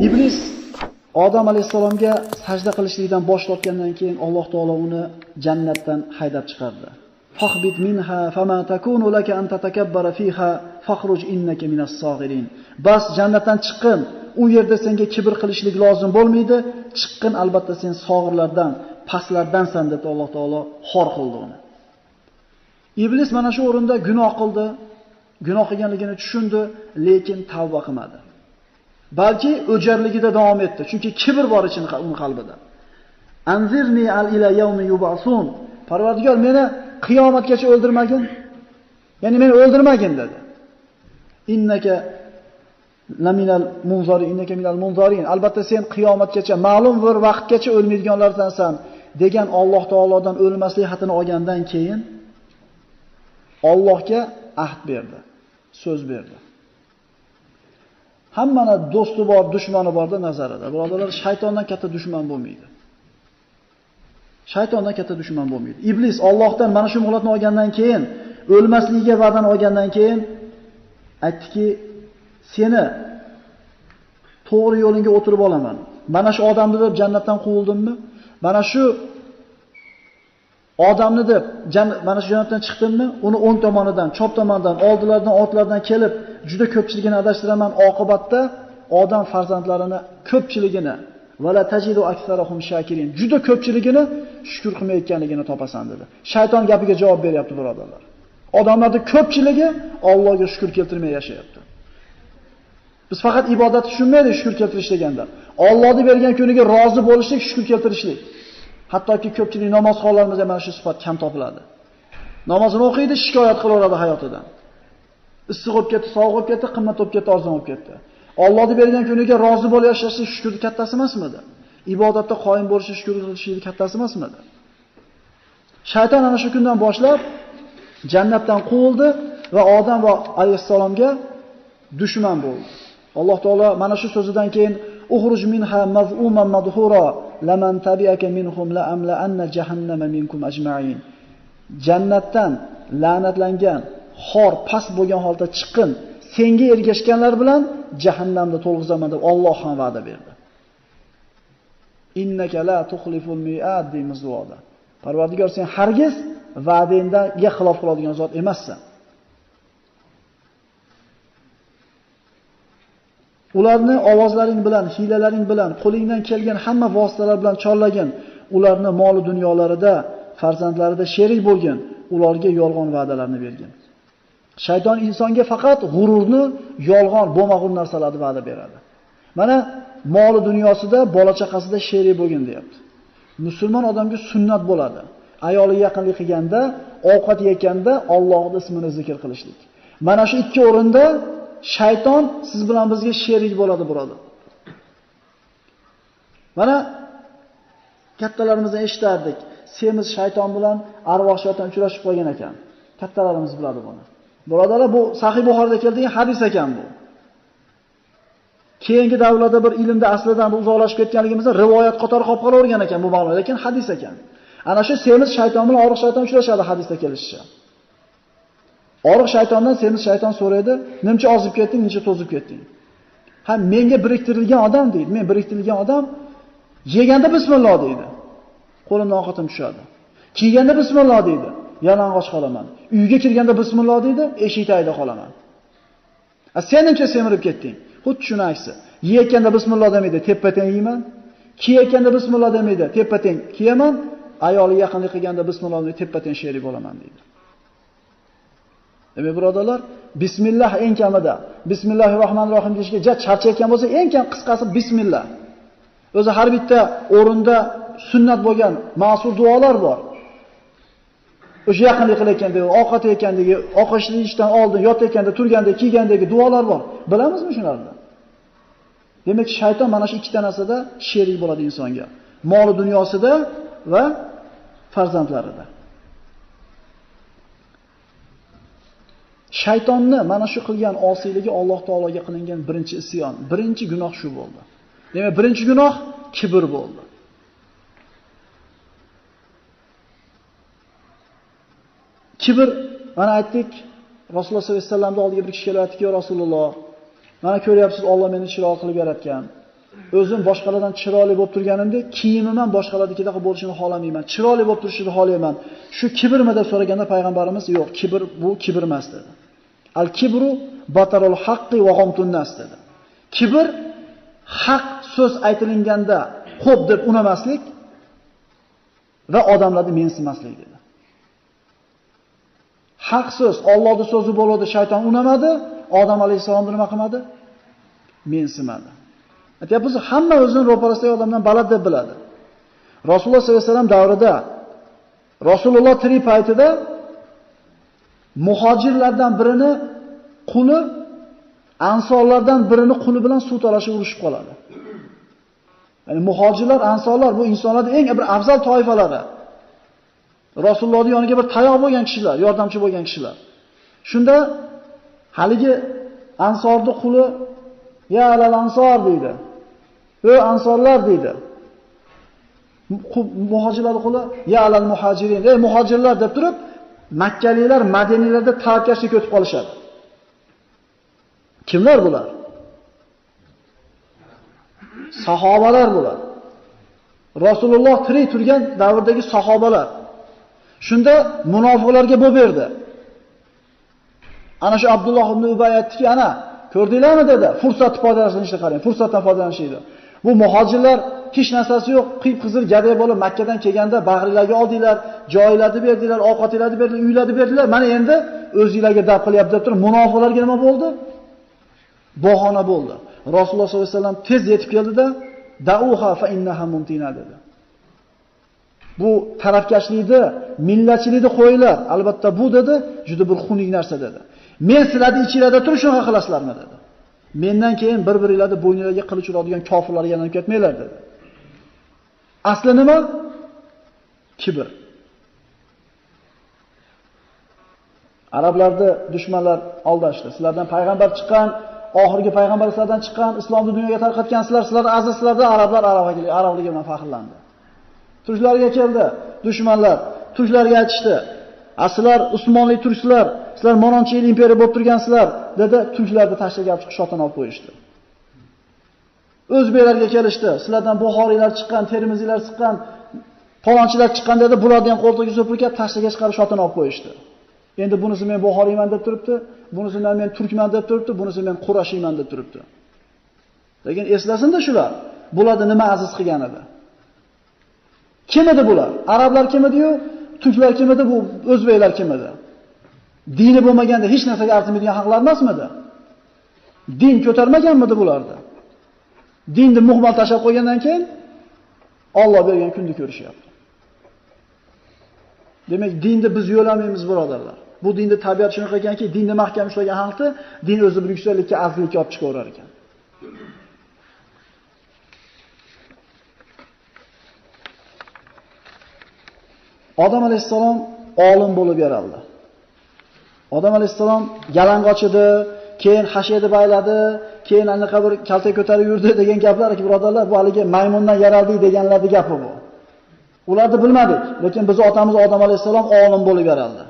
Iblis Odam alayhissalomga sajda qilishlikdan bosh tortgandan keyin Alloh taolo uni jannatdan haydab chiqardi. Fahbit minha fama takunu laka an tatakabbara fiha fakhruj innaka minas sog'irin. Bas jannatdan chiqqin, u yerda senga kibr qilishlik lozim bo'lmaydi, chiqqin albatta sen sog'irlardan, pastlardansan deb Alloh taolo xor qildi uni. Iblis mana shu o'rinda gunoh qildi, gunoh qilganligini tushundi, lekin tavba qilmadi. Balki o'jarligida davom etdi, chunki kibr bor ichini uning qalbida. Anzirni al ila yawmi yub'asun. Parvardigor meni qiyomatgacha o'ldirmagin. Ya'ni meni o'ldirmagin dedi. Innaka laminal munzarin, innaka minal munzarin. Albatta sen qiyomatgacha, ma'lum bir vaqtgacha o'lmaydiganlardansan degan Alloh taolodan o'lmaslik xatini olgandan keyin Allohga ahd berdi, so'z berdi. Hammani do'sti bor, dushmani borda nazarida. Birodarlar, shaytondan katta dushman bo'lmaydi. Shaytondan katta dushman bo'lmaydi. Iblis Allohdan mana shu muhlatni olgandan keyin, o'lmasligiga va'dani olgandan keyin aytdiki, seni to'g'ri yo'lingga o'tirib olaman. Mana shu odamni deb jannatdan quvildimmi? Mana shu odamni deb mana shu jannatdan chiqdimmi? Uni o'ng tomonidan, chap tomonidan, oldilaridan, ortlaridan kelib juda ko'pchiligini adashtiraman. Oqibatda odam farzandlarini ko'pchiligini va la tajidu aksarahum shakirin, juda ko'pchiligini shukr qilmayotganligini topasan dedi. Shayton gapiga javob beryapti birodarlar. Odamlarning ko'pchiligi Allohga shukr keltirmay yashayapti. Biz faqat ibodatni tushunmaylik shukr keltirish deganda. Allohning bergan kuniga rozi bo'lishlik, shukr keltirishlik. Hattoki ko'pchilik namozxonlarimizda mana shu sifat kam topiladi. Namozini o'qiydi, shikoyat qilaveradi hayotidan. Issiq bo'lib ketdi, sovuq bo'lib ketdi, qimmat bo'lib ketdi, arzon bo'lib ketdi. Allohning bergan kuniga rozi bo'lib yashashlik shukrning kattasi emasmidi? Ibodatda qoyim bo'lish shukr qilishlik kattasi emasmidi? Shayton ana shu kundan boshlab jannatdan quvildi va Odam va alayhissalomga dushman bo'ldi. Alloh taolo mana shu so'zidan keyin ukhruj minha maz'uman madhura laman tabi'aka minhum la amla anna jahannama minkum ajma'in. Jannatdan la'natlangan, xor, past bo'lgan holda chiqqin, senga ergashganlar bilan jahannamda to'lg'izaman deb Alloh ham va'da berdi. Innaka la tuxliful mi'ad deymiz duoda. Parvardigor sen hargiz va'dangga xilof qiladigan zot emassan. Ularni ovozlaring bilan, hiylalaring bilan, qo'lingdan kelgan hamma vositalar bilan chorlagin. Ularni mol dunyolarida, farzandlarida sherik bo'lgin, ularga yolg'on va'dalarni bergin. Shayton insonga faqat g'ururni, yolg'on, bo'lmag'ur narsalarni va'da beradi. Mana mol dunyosida, bola chaqasida sherik bo'lgin deyapti. Musulmon odamga sunnat bo'ladi. Ayoli yaqinlik qilganda, ovqat yeganda Allohning ismini zikr qilishlik. Mana shu ikki o'rinda shayton siz bilan bizga sherik bo'ladi, birodar. Mana kattalarimizdan eshitardik. Semiz shayton bilan arvoh shayton uchrashib qolgan ekan. Kattalarimiz biladi buni. Birodarlar, bu Sahih Buxoriyda keladigan hadis ekan bu. Keyingi davrlarda bir ilmda aslidan uzoqlashib ketganligimizda rivoyat qatori qolib qolavergan ekan bu ma'lumot, lekin hadis ekan. Ana shu semiz shayton bilan oriq shayton uchrashadi hadisda kelishicha. Oriq shaytondan semiz shayton so'raydi, "Nimcha ozib ketding, nimcha to'zib ketding?" Ha, menga biriktirilgan odam deydi. Men biriktirilgan odam yeganda bismillah deydi. Qo'limdan ovqatim tushadi. Kiyganda bismillah deydi. Yalang'och qolaman. Uyga kirganda bismillah deydi, eshik tagida qolaman. A sen nimcha semirib ketding? Xuddi shuni aksi. Yeyotganda bismillah demaydi, tepa-teng yeyman. Kiyayotganda bismillah demaydi, tepa-teng kiyaman. Ayoli yaqinlik qilganda bismillah deydi, tepa-teng sherik bo'laman deydi. Demak, birodarlar, bismillah eng kamida, bismillahirrohmanirrohim deyishga ja charchayotgan bo'lsa, eng kam qisqasi bismillah. O'zi har bitta o'rinda sunnat bo'lgan ma'sur duolar bor. O'sha yaqinlik qilayotganda, ovqat yeyotgandagi, ovqat yeyishdan oldin, yotayotganda, turganda, kiygandagi duolar bor. Bilamizmi shularni? Demak, shayton mana shu ikkita narsada sherik bo'ladi insonga. Mol dunyosida va farzandlarida. Shaytonni mana shu qilgan osiyligi Alloh taologa qilingan birinchi isyon, birinchi gunoh shu bo'ldi. Demak, birinchi gunoh kibr bo'ldi. Kibr, mana aytdik, Rasululloh sollallohu alayhi vasallamning oldiga bir kishi kelyaptiki, "Rasululloh, mana ko'ryapsiz, Alloh meni chiroq qilib yaratgan. O'zim boshqalardan chiroyli bo'lib turganimdek, kiyimim ham boshqalarnikidaqa bo'lishini xohlamayman. Chiroyli bo'lib turishini xohlayman. Shu kibrmi deb so'raganda payg'ambarimiz, yo'q, kibr bu kibr emas dedi. Al-kibru batarul haqqi va g'amtun nas dedi. Kibr haq so'z aytilganda xo'p deb unamaslik va odamlarni mensimaslik dedi. Haq so'z, Allohning so'zi bo'ladi, shayton unamadi, Odam alayhissalomni nima qilmadi? Mensimadi. Aytyapmiz, hamma o'zini ro'parasidagi odamdan balad deb biladi. Rasululloh sollallohu alayhi vasallam davrida, Rasululloh tirik paytida muhojirlardan birini quli ansorlardan birini quli bilan suv talashib urushib qoladi. Ya'ni muhojirlar, ansorlar bu insonlarning eng bir afzal toifalari. Rasulullohning yoniga bir tayoq bo'lgan kishilar, yordamchi bo'lgan kishilar. Shunda haligi ansorning quli ya alal ansor deydi. Ey ansorlar deydi. Muhojirlar quli ya alal muhajirin, ey muhojirlar deb turib, Makkaliklar Madinalarda tavakkashlik o'tib qolishadi. Kimlar bular? Sahobalar bular. Rasululloh tirik turgan davrdagi sahobalar. Shunda munofiqlarga bu berdi. Ana shu Abdulloh ibn Ubay aytdiki, ana ko'rdinglarmi dedi. Fursatni foydalanishni qarang, fursatdan foydalanishdi. Bu muhojirlar hech narsasi yo'q, qip-qizil gaday bo'lib Makkadan kelganda bag'rilarga oldinglar, joylarni berdinglar, ovqatlarni berdinglar, uylarni berdilar. Mana endi o'zingizlarga daf qilyapti deb turib, munofiqlarga nima bo'ldi? Bahona bo'ldi. Rasululloh sollallohu alayhi vasallam tez yetib keldida, "Dauha fa innaha mumtina" dedi. Bu tarafkashlikni, millatchilikni qo'yinglar. Albatta bu dedi, juda bir xunuk narsa dedi. Men sizlarni ichingizda turib shunaqa qilasizlarmi dedi. Mendan keyin bir-biringlarni bo'yninglarga qilich uradigan kofirlarga aylanib ketmanglar dedi. Asli nima? Kibr. Arablarni dushmanlar aldashdi. Sizlardan payg'ambar chiqqan, oxirgi payg'ambar sizlardan chiqqan, islomni dunyoga tarqatgan sizlar, sizlar azizsizlar, arablar arabligi bilan faxrlandi. Turklarga keldi dushmanlar, turklarga aytishdi. Sizlar Usmonli turksizlar, sizlar Mononchi yil imperiya bo'lib turgansizlar, dedi. Turklarni tashlagan chiqib shotini olib qo'yishdi. O'zbeklarga kelishdi. Sizlardan Buxoriylar chiqqan, Termiziylar chiqqan, falonchilar chiqqan dedi. Bularni ham qo'ltiqqa supurkab tashlaga chiqarib shotini olib qo'yishdi. Endi bunisi men Buxoriyman deb turibdi, bunisi men turkman deb turibdi, bunisi men Qurashiyman deb turibdi. Lekin eslasin-da shular, bularni nima aziz qilgan edi? Kim edi bular? Arablar kim edi-yu, turklar kim edi, bu o'zbeklar kim edi? Dini bo'lmaganda hech narsaga arzimaydigan xalqlar emasmidi? Din ko'tarmaganmidi bularda? Dinni muhmal tashlab qo'ygandan keyin Alloh bergan kunni ko'rishyapti. Demak, dinni biz yo'lamaymiz, birodarlar. Bu dinni tabiat shunaqa ekanki, dinni mahkam ushlagan xalqni din o'zi bir yuksallikka, azizlikka olib chiqaverar ekan. Odam alayhissalom olim bo'lib yaraldi. Odam alayhissalom yalang'och edi, keyin hashiyada bayladi, keyin anaqa bir kalta ko'tarib yurdi degan gaplar, birodarlar, bu haligi maymundan yaraldi deganlarning gapi bu. Ularni bilmadik, lekin biz otamiz Odam alayhissalom olim bo'lib yaraldi.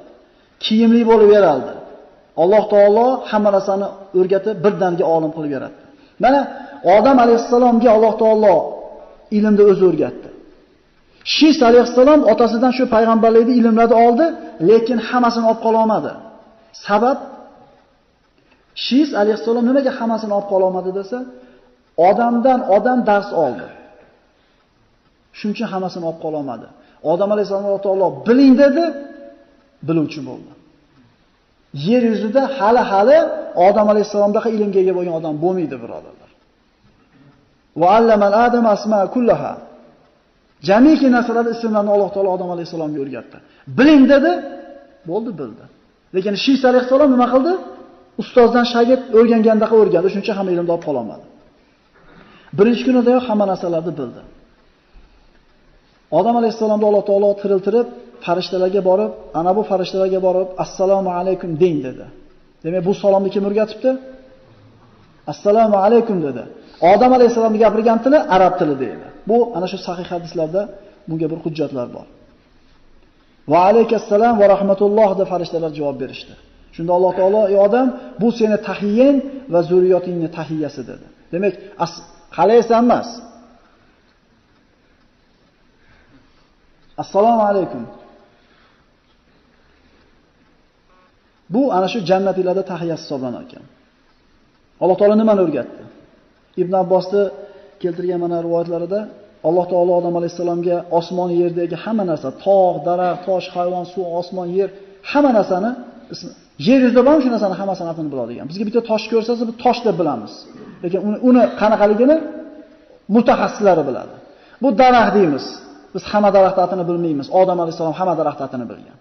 Kiyimli bo'lib yaraldi. Alloh taolo hamma narsani o'rgatib, birdaniga olim qilib yaratdi. Mana Odam alayhissalomga Alloh taolo ilmni o'zi o'rgatdi. Shis alayhissalom otasidan shu payg'ambarlikni ilmlarni oldi, lekin hammasini olib qola olmadi. Sabab Shis alayhissalom nimaga hammasini olib qola olmadi desa, odamdan odam dars oldi. Shuning uchun hammasini olib qola olmadi. Odam alayhissalom Alloh taolo biling dedi, biluvchi bo'ldi. Yer yuzida hali-hali Odam alayhissalomdaqa ilmga ega bo'lgan odam bo'lmaydi, birodarlar. Va allamal adama asma kullaha. Jamiki narsalarni ismlarini Alloh taolo Odam alayhissalomga o'rgatdi. Biling dedi, bo'ldi, bildi. Lekin Shis alayhissalom nima qildi? Ustozdan shogird o'rgangandaqa o'rgandi, shuning uchun hamma ilmni olib qola olmadi. Birinchi kunidayoq hamma narsalarni bildi. Odam alayhissalomni Alloh taolo tiriltirib, farishtalarga borib, ana bu farishtalarga borib, assalomu alaykum deng dedi. Demak, bu salomni kim o'rgatibdi? Assalomu alaykum dedi. Odam alayhissalomning gapirgan tili arab tili deydi. Bu ana shu sahih hadislarda bunga bir hujjatlar bor. Va alaykasalom va rahmatulloh deb farishtalar javob berishdi. Shunda Alloh taolo, ey odam, bu seni tahiyyang va zurriyotingning tahiyyasi dedi. Demak, Qalaysan emas. Assalomu alaykum. Bu ana shu jannatiylarda tahiyat hisoblanar ekan. Alloh taolo nimani o'rgatdi? Ibn Abbosni keltirgan mana rivoyatlarida Alloh taolo Odam alayhisalomga osmon yerdagi hamma narsa, tog', daraxt, tosh, hayvon, suv, osmon, yer, hamma narsani ismi, yer yuzida bormi shu narsani hammasini atini biladigan. Bizga bitta tosh ko'rsatsa, bu tosh deb bilamiz. Lekin uni qanaqaligini mutaxassislari biladi. Bu daraxt deymiz. Biz hamma daraxt atini bilmaymiz. Odam alayhisalom hamma daraxt atini bilgan.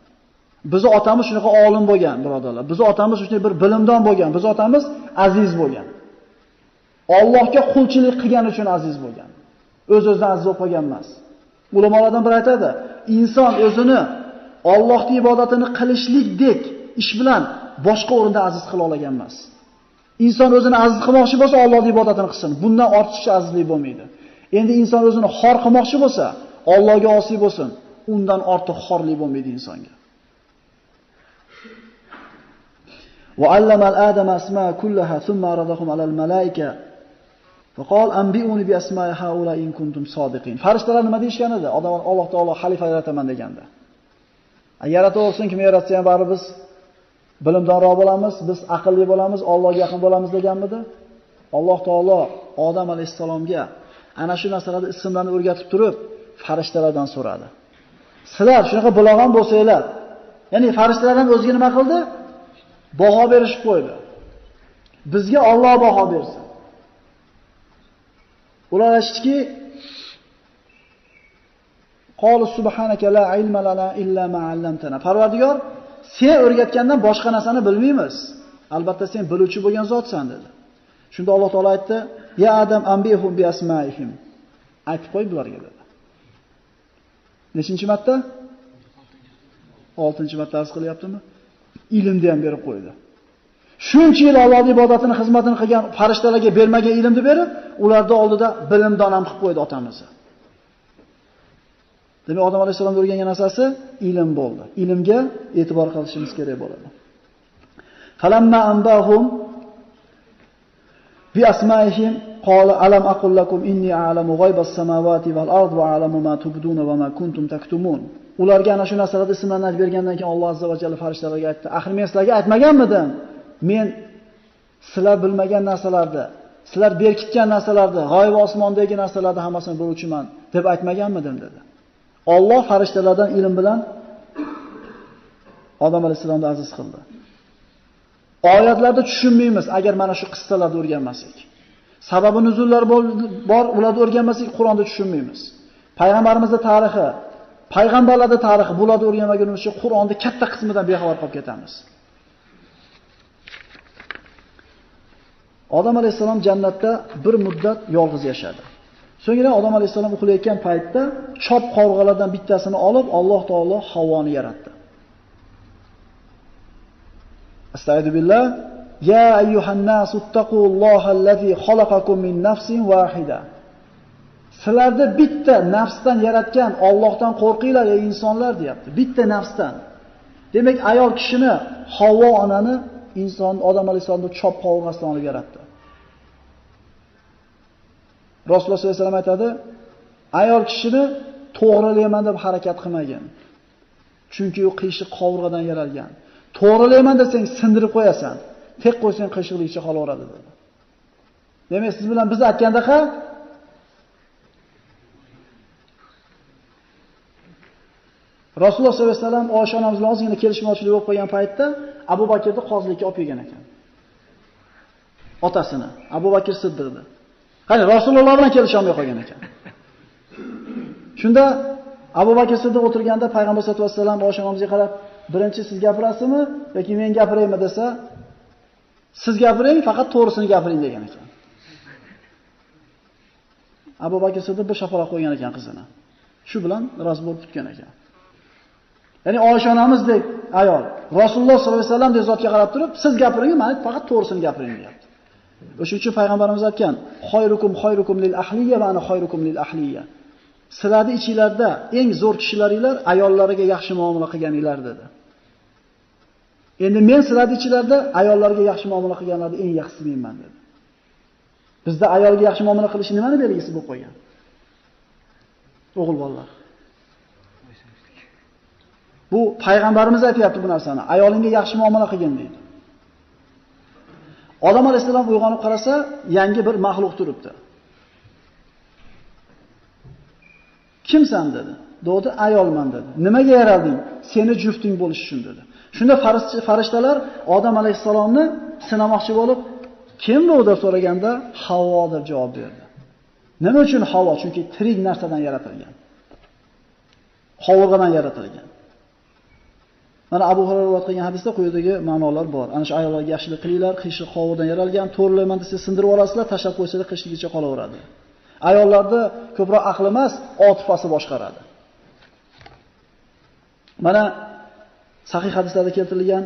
Bizi otamiz shunaqa olim bo'lgan, birodarlar. Bizi otamiz shunday bir bilimdon bo'lgan. Bizi otamiz aziz bo'lgan. Allohga qulchilik qilgani uchun aziz bo'lgan. O'z-o'zidan aziz bo'lib qolgan emas. Ulamolardan biri aytadi, inson o'zini Allohning ibodatini qilishlikdek ish bilan boshqa o'rinda aziz qila olgan emas. Inson o'zini aziz qilmoqchi bo'lsa, Allohning ibodatini qilsin. Bundan ortiqcha azizlik bo'lmaydi. Endi inson o'zini xor qilmoqchi bo'lsa, Allohga osiy bo'lsin. Undan ortiq xorlik bo'lmaydi insonga. Va allamal adama asma kullaha thumma aradahum alal malaika. Faqal anbi'uni bi asma'i haula in kuntum sodiqin. Farishtalar nima deyishgan edi? Odam Alloh taolo xalifa yarataman deganda. Yarataversin, kim yaratsa ham baribir biz bilimdonroq bo'lamiz, biz aqlli bo'lamiz, Allohga yaqin bo'lamiz deganmidi? Alloh taolo Odam alayhissalomga ana shu narsalarni ismlarini o'rgatib turib, farishtalardan so'radi. Sizlar shunaqa bilag'on bo'lsanglar, ya'ni farishtalar ham o'ziga nima qildi? Baho berishib qo'ydi. Bizga Alloh baho bersin. Ular aytishdiki, Qolu subhanaka la ilma lana illa ma 'allamtana. Parvardigor, sen o'rgatgandan boshqa narsani bilmaymiz. Albatta sen biluvchi bo'lgan zotsan dedi. Shunda Alloh taolo aytdi: "Ya Adam anbihum bi asmaihim." Aytib qo'y bularga dedi. Nechinchi marta? 6-marta arz qilyaptimi? Ilmni ham berib qo'ydi. Shuncha yil Allohning ibodatini, xizmatini qilgan farishtalarga bermagan ilmni berib, ularning oldida bilimdon ham qilib qo'ydi otamizni. Demak, Odam alayhissalom o'rgangan narsasi ilm bo'ldi. Ilmga e'tibor qilishimiz kerak bo'ladi. Falamma anbahum bi asmaihim qala alam aqul lakum inni a'lamu g'aybas samawati val ard va a'lamu ma tubduna va ma kuntum taktumun. Ularga ana shu narsalarni ismlarini aytib bergandan keyin Alloh azza va jalla farishtalarga aytdi: "Axir men sizlarga aytmaganmidim? Men sizlar bilmagan narsalarni, sizlar berkitgan narsalarni, g'oyib osmondagi narsalarni hammasini biluvchiman deb aytmaganmidim" dedi. Alloh farishtalardan ilm bilan Odam alayhissalomni aziz qildi. Oyatlarda tushunmaymiz agar mana shu qissalarni o'rganmasak. Sababi nuzullar bor, ularni o'rganmasak Qur'onda tushunmaymiz. Payg'ambarimizning tarixi, payg'ambarlarning tarixi, bularni o'rganmagunimizcha Qur'onning katta qismidan bexabar qolib ketamiz. Odam alayhissalom jannatda bir muddat yolg'iz yashadi. So'ngra Odam alayhissalom uxlayotgan paytda chop qovurg'alardan bittasini olib Alloh taolo Havvoni yaratdi. Astagfiru billah. Ya ayyuhan nasu ittaqullohallazi xalaqakum min nafsin vahida. Sizlarni bitta nafsdan yaratgan Allohdan qo'rqinglar ey insonlar deyapti. Bitta nafsdan. Demak, ayol kishini Havvo onani inson Odam alayhissalomni chop qovurg'asidan olib yaratdi. Rasululloh sollallohu alayhi vasallam aytadi, ayol kishini to'g'rilayman deb harakat qilmagin. Chunki u qiyshiq qovurg'adan yaralgan. To'g'rilayman desang sindirib qo'yasan. Tek qo'ysang qiyshiqligicha qolaveradi dedi. Demak, siz bilan biz aytgandaqa Rasululloh sollallohu alayhi vasallam Oysha onamiz bilan ozgina kelishmovchilik bo'lib qolgan paytda Abu Bakrni qozilikka olib kelgan ekan. Otasini, Abu Bakr Siddiqni. Qani Rasululloh bilan kelisha olmay qolgan ekan. Shunda Abu Bakr Siddiq o'tirganda Payg'ambar sollallohu alayhi vasallam Oysha onamizga qarab, birinchi siz gapirasizmi yoki men gapiraymi desa, siz gapiring, faqat to'g'risini gapiring degan ekan. Abu Bakr Siddiq bir shapaloq qo'ygan ekan qizini. Shu bilan rozi bo'lib tutgan ekan. Ya'ni Oysha onamizdek ayol Rasululloh sollallohu alayhi vasallam deb zotga qarab turib, siz gapiring, men faqat to'g'risini gapiring deyapti. O'sha uchun payg'ambarimiz aytgan, "Xoyrukum xoyrukum lil ahliyya va ana xoyrukum lil ahliyya." Sizlarning ichingizda eng zo'r kishilaringlar ayollariga yaxshi muomala qilganinglar dedi. Endi men sizlarning ichingizda ayollarga yaxshi muomala qilganlarning eng yaxshisi menman dedi. Bizda ayolga yaxshi muomala qilish nimani belgisi bo'lib qo'ygan? O'g'il bolalar. Bu payg'ambarimiz aytayapti bu narsani. Ayolingga yaxshi muomala qilgin deydi. Odam alayhissalom uyg'onib qarasa, yangi bir maxluq turibdi. Kimsan dedi. Dedi, ayolman dedi. Nimaga yaralding? Seni jufting bo'lish uchun dedi. Shunda farishtalar Odam alayhissalomni sinamoqchi bo'lib, kim bu deb so'raganda, Havvo deb javob berdi. Nima uchun Havvo? Chunki tirik narsadan yaratilgan. Qovurg'adan yaratilgan. Mana Abu Hurayra rivoyat qilgan hadisda quyidagi ma'nolar bor. Ana shu ayollarga yaxshilik qilinglar, qishli qovurdan yaralgan, to'rlayman desa sindirib olasizlar, tashlab qo'ysanglar qishligicha qolaveradi. Ayollarda ko'proq aql emas, otifasi boshqaradi. Mana sahih hadislarda keltirilgan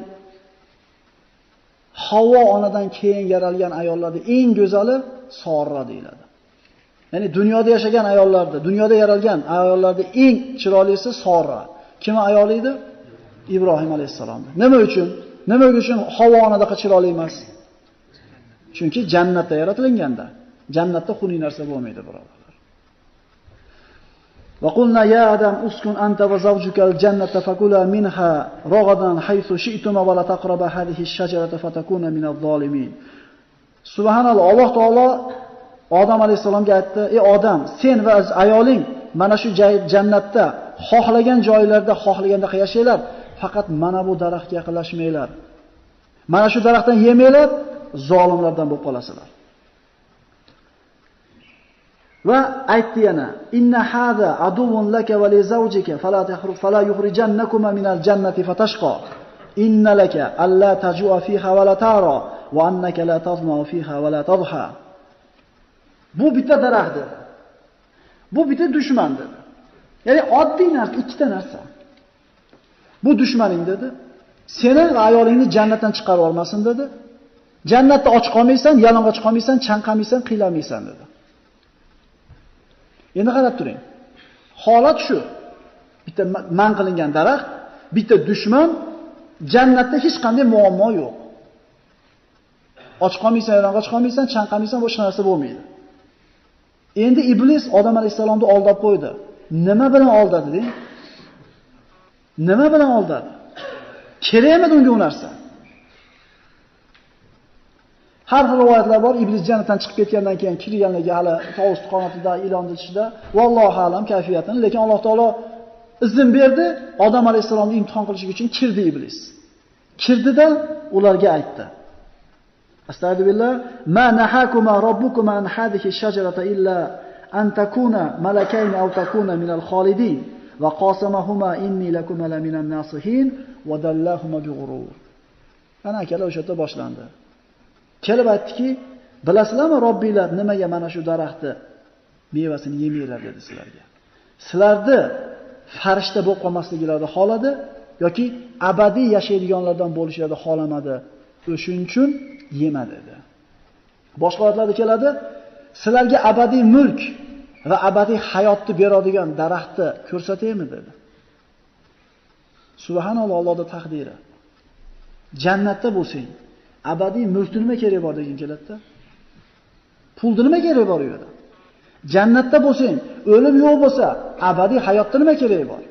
Havvo onadan keyin yaralgan ayollarda eng go'zali Sorra deyiladi. Ya'ni dunyoda yashagan ayollarda, dunyoda yaralgan ayollarda eng chiroylisi Sorra. Kim ayoli edi? Ibrohim alayhissalomda. Nima uchun? Nima uchun Havvo onadaqa chiroyli emas? Chunki jannatda yaratilganda, jannatda xunuk narsa bo'lmaydi, birodarlar. Va qulna ya Adam uskun anta va zawjukal jannata fakula minha ragadan haythu shi'tuma va la taqraba hadhihi ash-shajarata fatakuna minadh zolimin. Subhanalloh, Alloh taolo Odam alayhissalomga aytdi: "Ey Odam, sen va ayoling mana shu jannatda xohlagan joylarda xohlaganda yashanglar, faqat mana bu daraxtga yaqinlashmanglar. Mana shu daraxtdan yemanglar, zolimlardan bo'lib qolasizlar." Va aytdi yana: "Inna hada aduvun laka va li zawjika fala takhruj fala yukhrijannakuma minal jannati fatashqa. Inna laka alla tajua fiha va la tara va annaka la tazma fiha va la tadha." Bu bitta daraxt dedi. Bu bitta dushman dedi. Ya'ni oddiy narsa, ikkita narsa. Bu dushmaning dedi. Seni va ayolingni jannatdan chiqarib olmasin dedi. Jannatda och qolmaysan, yalang'och qolmaysan, chanqamaysan, qiylamaysan dedi. Endi qarab turing. Holat shu. Bitta man qilingan daraxt, bitta dushman, jannatda hech qanday muammo yo'q. Och qolmaysan, yalang'och qolmaysan, chanqamaysan, boshqa narsa bo'lmaydi. Endi iblis Odam alayhissalomni aldab qo'ydi. Nima bilan aldadi deng? Nima bilan aldadi? Kerakmidi unga u narsa? Har xil rivoyatlar bor, iblis jannatdan chiqib ketgandan keyin kirganligi hali tovus qanotida, ilon tishida, vallohu alam kayfiyatini, lekin Alloh taolo izn berdi, Odam alayhissalomni imtihon qilish uchun kirdi iblis. Kirdida ularga aytdi. Astagfirullah, ma nahakuma robbukuma an hadhihi shajarata illa an takuna malakayn aw takuna minal khalidin va qasamahuma inni lakuma laminan nasihin va dallahuma bighurur. Ana akalar o'sha yerda boshlandi. Kelib aytdiki, bilasizlarmi Robbinglar nimaga mana shu daraxtni mevasini yemanglar dedi sizlarga. Sizlarni farishta bo'lib qolmasliklarini xoladi yoki abadiy yashaydiganlardan bo'lishlarini xolamadi. O'shuning uchun yema dedi. Boshqa oyatlarda keladi, sizlarga abadiy mulk va abadiy hayotni beradigan daraxtni ko'rsataymi dedi. Subhanalloh, Allohning taqdiri. Jannatda bo'lsang, abadiy mulkni nima kerak bor degan keladi-da. Pulni nima kerak bor u yerda? Jannatda bo'lsang, o'lim yo'q bo'lsa, abadiy hayotda nima kerak bor?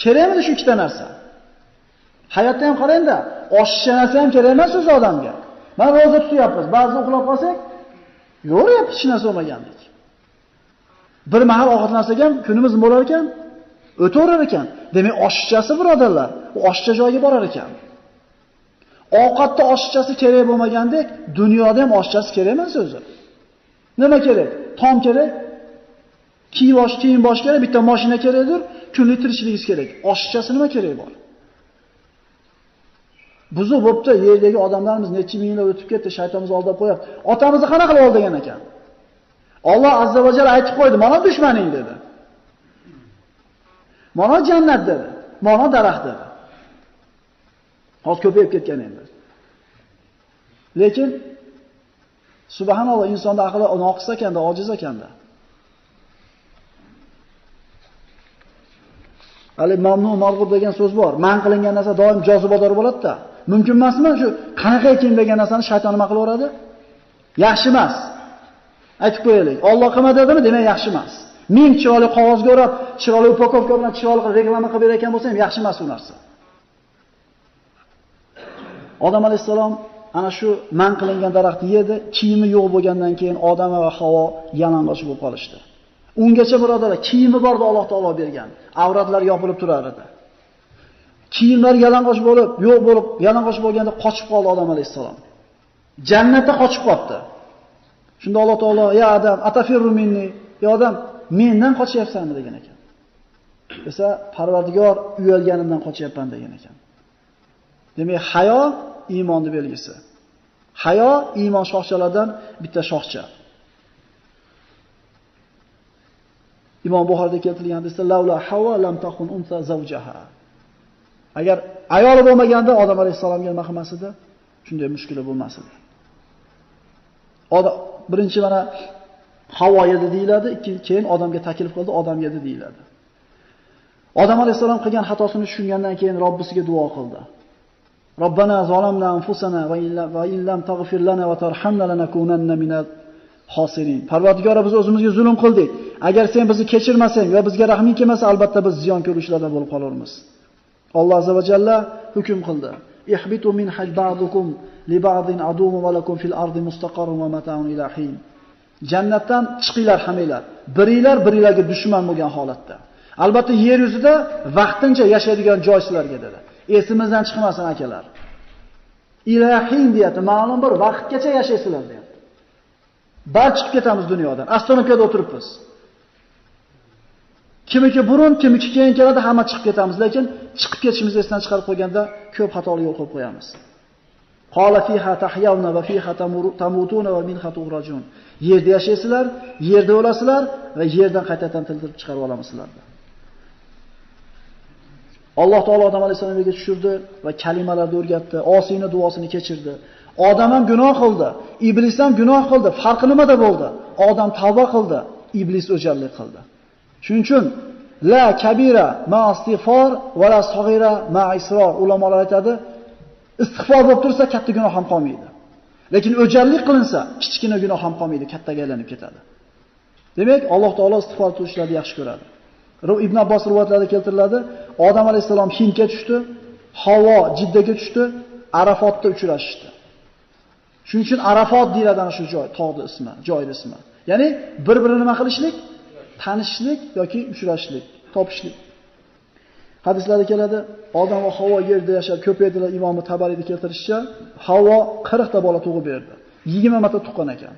Kerakmi shu ikkita narsa? Hayotda ham qarang-da, oshiqcha narsa ham kerak emas o'zi odamga. Mana roza tutyapmiz, ba'zida uxlab qolsak, yo'ryapmiz hech narsa bo'lmagandek. Bir mahal ovqatlansak ham kunimiz bo'lar ekan, o'taverar ekan. Demak, oshiqchasi birodarlar, u oshiqcha joyga borar ekan. Ovqatda oshiqchasi kerak bo'lmagandek, dunyoda ham oshiqchasi kerak emas o'zi. Nima kerak? Tom kerak, kiyim bosh kerak, bitta mashina kerakdir, kunlik tirikchiligingiz kerak. Oshiqchasi nima kerak bor? Buzuq bo'pti, yerdagi odamlarimiz necha ming yil o'tib ketdi, shaytonimiz aldab qo'yapti. Otamizni qanaqa qilib aldagan ekan? Alloh azza va jalla aytib qo'ydi, mana dushmaning dedi. Mana jannat dedi, mana daraxt dedi. Hozir ko'payib ketgan endi. Lekin subhanalloh, insonda aqli noqis ekanda, ojiz ekanda. Hali mamnu marg'ub degan so'z bor. Man qilingan narsa doim jozibador bo'ladi-da. Mumkin emasmi shu qanaqa ekan degan narsani shayton nima qilaveradi? Yaxshi emas. Aytib qo'yaylik. Alloh qilma dedimi, demak yaxshi emas. Ming chiroyli qog'ozga o'rab, chiroyli upakovka bilan chiroyli qilib reklama qilib berayotgan bo'lsa ham yaxshi emas u narsa. Odam alayhissalom ana shu man qilingan daraxtni yedi, kiyimi yo'q bo'lgandan keyin Odam va Havo yalang'och bo'lib qolishdi. Ungacha birodarlar, kiyimi bordi Alloh taolo bergan. Avratlar yopilib turar edi. Kiyimlar yalang'och bo'lib, yo'q bo'lib, yalang'och bo'lganda qochib qoldi Odam alayhissalom. Jannatda qochib qoldi. Shunda Alloh taolo: "Ya Adam, atafirru minni?" Ya Odam, mendan qochyapsanmi degan ekan. Desa, Parvardigor, uyalganimdan qochyapman degan ekan. Demak, hayo iymonning belgisi. Hayo iymon shoxchalaridan bitta shoxcha. Imom Buxoriyda keltirilgan hadisda laula hawa lam takhun unsa zawjaha. Agar ayoli bo'lmaganda Odam alayhissalomga nima qilmas edi? Shunday mushkula bo'lmas edi. Odam birinchi mana Havo yedi deyiladi, keyin odamga taklif qildi, odam yedi deyiladi. Odam alayhissalom qilgan xatosini tushungandan keyin Robbisiga duo qildi. Robbana zolamna anfusana va in lam taghfir lana va tarhamna lanakunanna minal xosirin. Parvardigor, biz o'zimizga zulm qildik. Agar sen bizni kechirmasang va bizga rahming kelmasa, albatta biz ziyon ko'ruvchilardan bo'lib qolarmiz. Alloh azza va jalla hukm qildi. Ihbitu min ba'dukum li ba'din aduwwun va lakum fil ardi mustaqarrun va mata'un ila hin. Jannatdan chiqinglar hammanglar. Biringlar biringlarga dushman bo'lgan holatda. Albatta yer yuzida vaqtincha yashaydigan joy sizlarga dedi. Esimizdan chiqmasin akalar. Ilahin deyapti, ma'lum bir vaqtgacha yashaysizlar deyapti. Bar chiqib ketamiz dunyodan. Astanovkada o'tiribmiz. Kimiki burun, kimiki keyin keladi, hamma chiqib ketamiz, lekin chiqib ketishimizni esdan chiqarib qo'yganda ko'p xatoli yo'l qo'yib qo'yamiz. Qala fiha tahyawna va fiha tamutuna va minha tuhrajun. Yerda yashaysizlar, yerda o'lasizlar va yerdan qaytadan tildirib chiqarib olamiz sizlarni. Alloh taolo Odam alayhissalomga tushirdi va kalimalarni o'rgatdi, osiyni duosini kechirdi. Odam ham gunoh qildi, iblis ham gunoh qildi. Farqi nimada bo'ldi? Odam tavba qildi, iblis o'jarlik qildi. Shuning uchun la kabira ma istig'for va la sag'ira ma isror ulamolar aytadi, istig'for bo'lib tursa katta gunoh ham qolmaydi. Lekin o'jarlik qilinsa kichkina gunoh ham qolmaydi, kattaga aylanib ketadi. Demak, Alloh taolo istig'for qiluvchilarni yaxshi ko'radi. Ibn Abbos rivoyatlarida keltiriladi, Odam alayhissalom Hindga tushdi, Havo Jiddaga tushdi, Arafotda uchrashishdi. Shuning uchun Arafot deyiladi ana shu joy, tog'ning ismi, joyning ismi. Ya'ni bir-birini nima qilishlik? Tanishlik yoki uchrashishlik, topishlik. Hadislarda keladi, Odam va Havo yerda yashab ko'paydilar. Imom Tabariyda keltirishicha, Havo 40 ta bola tug'ib berdi. 20 marta tuqqan ekan.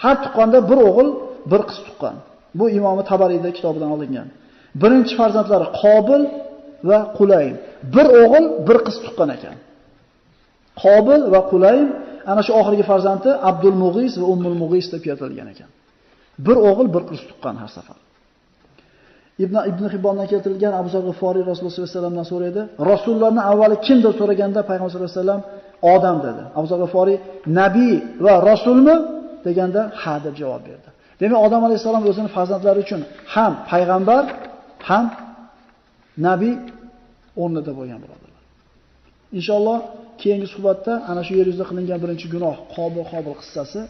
Har tuqqanda bir o'g'il, bir qiz tuqqan. Bu Imom Tabariyda kitobidan olingan. Birinchi farzandlari Qobil va Qulaym. Bir o'g'il, bir qiz tuqqan ekan. Qobil va Qulaym, ana shu oxirgi farzandi Abdul Mug'is va Ummul Mug'is deb keltirilgan ekan. Bir o'g'il, bir qiz tuqqan har safar. Ibn Hibbondan keltirilgan Abu Zar G'iforiy Rasululloh sollallohu alayhi vasallamdan so'raydi. Rasullarning avvali kim deb so'raganda Payg'ambar sollallohu alayhi vasallam Odam dedi. Abu Zar G'iforiy nabiy va rasulmi deganda ha deb javob berdi. Demak, Odam alayhissalom o'zining farzandlari uchun ham payg'ambar, ham nabiy o'rnida bo'lgan birodarlar. Inshaalloh keyingi suhbatda ana shu yer yuzida qilingan birinchi gunoh Qobil qissasi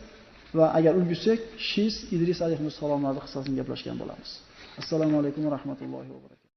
va agar ulgursak, Shis, Idris alayhissalomlarning qissasini gaplashgan bo'lamiz. Assalomu alaykum va rahmatullohi va barakatuh.